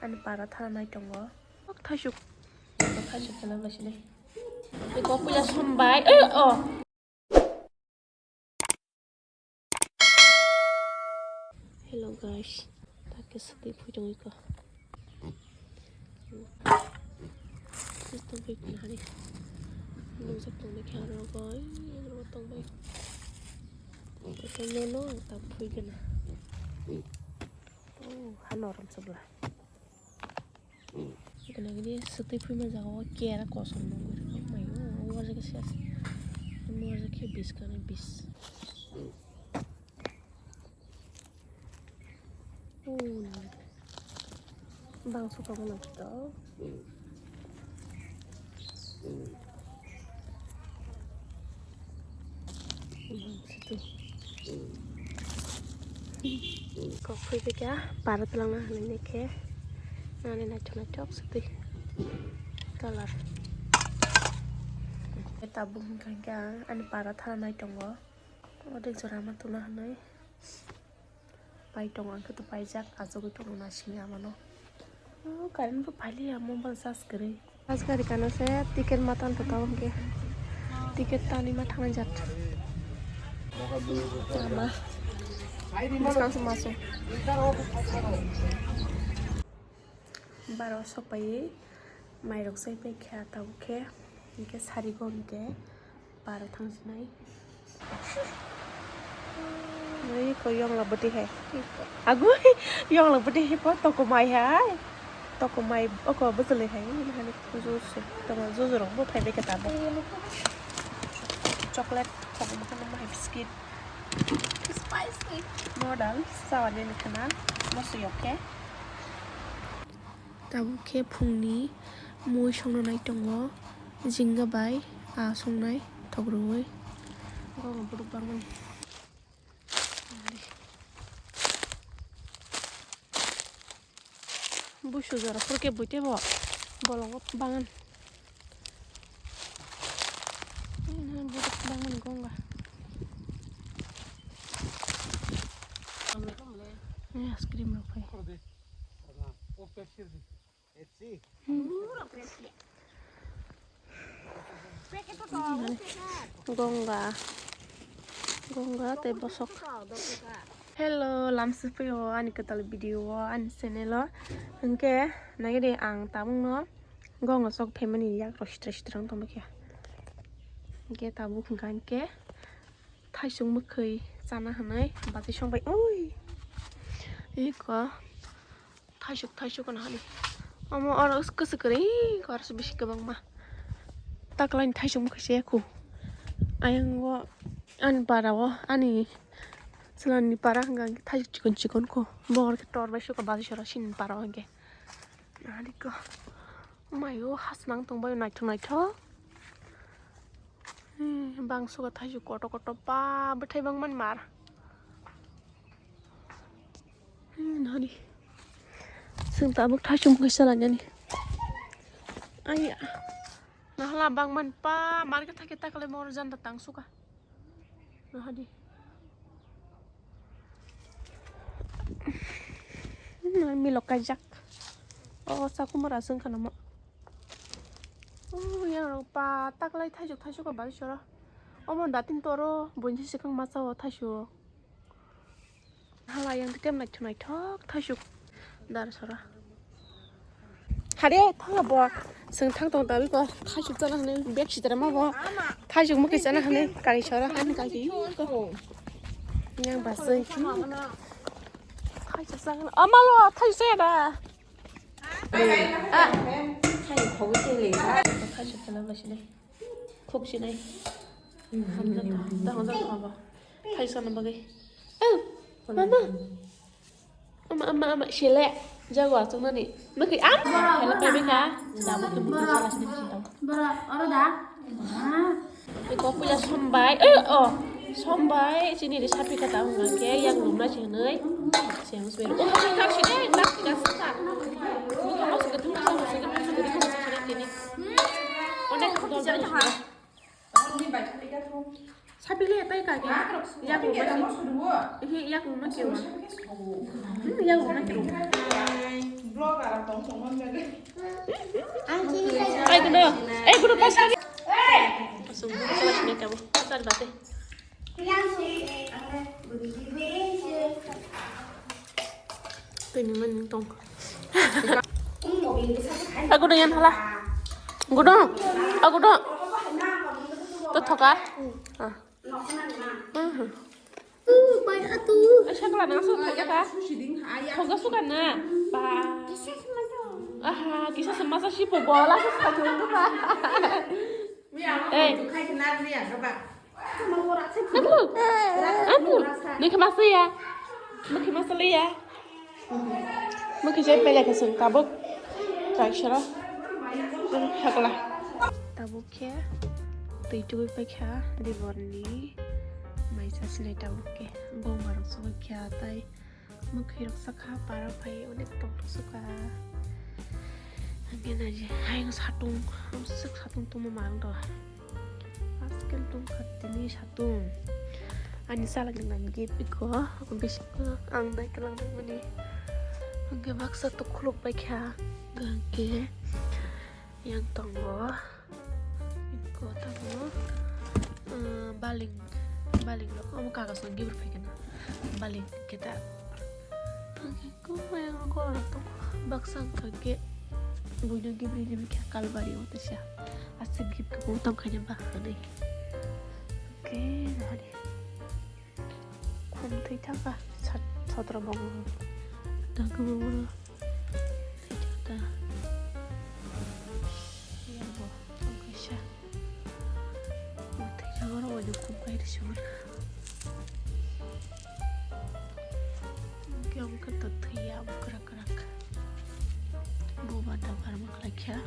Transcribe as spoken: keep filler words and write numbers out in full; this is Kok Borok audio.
Ani para thanai tongo. Thaisuk. Thaisuk khe lamlai sini. Eko puila sombai. Eh, oh. Hello guys. Take swtwi phui tongwi ko. Swtwi phui tongwi hari. Nungjak tongwi khe aro goi, aro tongbai. Tongwi no ta phui gana. Oh, hano ram sabla. Gana gini swtwi phui ma jaga o kera kosom nungwi rw mai o, o jaga se as. Mo jaga khe bis kana bis. Oh, bang suka mo nang to. Kok phui khe para twlangna hwnwi khe nani naithok naithok swtwi colour. Tabuk hwnkha khe ang ani para thanai tongo. Odek jora ma tuna hwnwi pai tongo, ang khe to paijak, achugwi tongo nasingni amano. Oh, current bo pailiya, mobile charge kwrwi. Charge gari kana se ticket ma tan tata hwnkhe. Ticket tani ma thangna jat. Ama. Bwskang se maso. Baro sokpaiwi mairok chaipai kha tabuk khe. Hinkhe sari go hinkhe. Baro thangsinai. Ui, ko yongla bwtwi hai. Agui, yongla bwtwi hai po, toko mai hai. Toko mai, oko bwchwlwi hai, hani juice se. Tamo juice rok bo phai bai khe tabuk. Chocolate, toko bo kheno hai biscuit. Spicy. Modal, sawani ni khana, moso yok khe. Tabuk khe phungni mui songna nai tongo, jinga bai aa songnai thok rwui. Gongni bwrwk bangmani. Busu jora phuru khe bui teibo bolongo bangan. Bwrwk bangmani gonga. Ice cream rok phai. Gonga, gonga tei bosok. Hello, lamsipui o ani kwtal video o, ani channel o. Hinkhe nagidi ang tabukno gonga sok phaimani yak rok sitra sitra wng tongma khe. Hinkhe tabuk hinkha hinkhe thaisung mwkhwi chana hinwi bati songbai. Ui, iko. Thaisuk, thaisuk wngkha hwnwi. Omo oro kwswk kwrwi, oro se bisi kwbangma. Taklaini thaisuk bwkha se khu. Ayang o ani para o, ani chwlani para hwnka hwnkhe thaisuk chikon chikon khu. Bo oro khe tor bai sukha bati sora sini para o hwnkhe. Ariko. Maio hasnang tongbaio naithok naithok. Hmm, bang sukha thaisuk kotor kotor ba bwthai bangmani mar. Hmm, nahani. Chwng tabuk thaisung kaisa lainani. Aiya. Nahala bangmani pa market thake takalai mor janda tang suka. Nahadi. Hmm, milok kaijak. Oh, sakumara sung kana mo. Oh, yang rok pa takalai thaisuk thaisuk ka bari sora. Omo datin toro bunsi sikang masa o thaisuk. Hala yang titem naithok naithok thaisuk dar sora. Hare thangla bo seng thang tong tabi ko thaisuk chana hwnwi bek sitra ma bo thaisuk mukhi chana hwnwi kari sora hani kaki ko yang basai thaisuk chana amalo thaisuk chana da. Ah, thaisuk chana basile. Khok sinai. Hamjak ta, ta, ta, ta, ta, ta. Thaisa na bagwi. Oh, mama. Ama, ama, ama, sele. Jago achungnani. Bagwi, am. Hello, baby ka. Tabuk, tabuk, tabuk, tabuk, tabuk. Bara, oro da. Eko puila sombai. Eh, oh. Sombai, chini ri sapi kata unga ke, yang lumna chinoi. Siang sber. Oh, tak sini, tak sini, tak. Bukan masuk ke tempat, masuk ke tempat, masuk ke tempat, sini. Onek dol dol. Sapile tai ka ke. Yak ruma si. Ihi yak ruma ki ruma. Hmm, yak ruma ki ruma. Ai, guno. Eh, guno, pas lagi. Asung, buka sini kamu. Pasal bate. Tini mani tong. Aku dengan hala. Guno. Aku dong. Tuh, toka. Ah. Sakla nang sa thoga ta. Thoga suka na. Ba. Aha, kisa semasa si po bola sa sa thoga ta. Eh. Naklu. Naklu. Naklu masa ya. Naklu masa ya. Mukhe je pele khe chwng tabuk kaisaro sakla. Tabuk khe twi tubui paikha riborni maisa sinai tabuk khe bongma rok sogwi kha tai mukhe rok sakha para phai onek tong sukha. Hingke naji hayung satung sik satung tongma mang do. Askel tongkha tini satung. Ani salak nang gift iko. Bisingo ang nai kelang nang mani. Hingke baksa to khuluk paikha. Hingke yang tongo. Iko tamo. Eh, baling. Baling rok. Omo kagas no gift paikha na. Baling kita. Ko yang ko to baksa wngkha khe buino gibri gibri khe kalbari o teisa aswk gift khe bo tong khaina ba hwnwi. Oke, nahani khum thwi thangkha sat-, satra bongo. Tangkhe bo thwi thangkha. Yang bo tong kaisa. Thwi thangkha oro waino khum kai rw sibun. Hingke omo khe to thwiya, omo kwrak kwrak. Bo ba da barma khlai kha.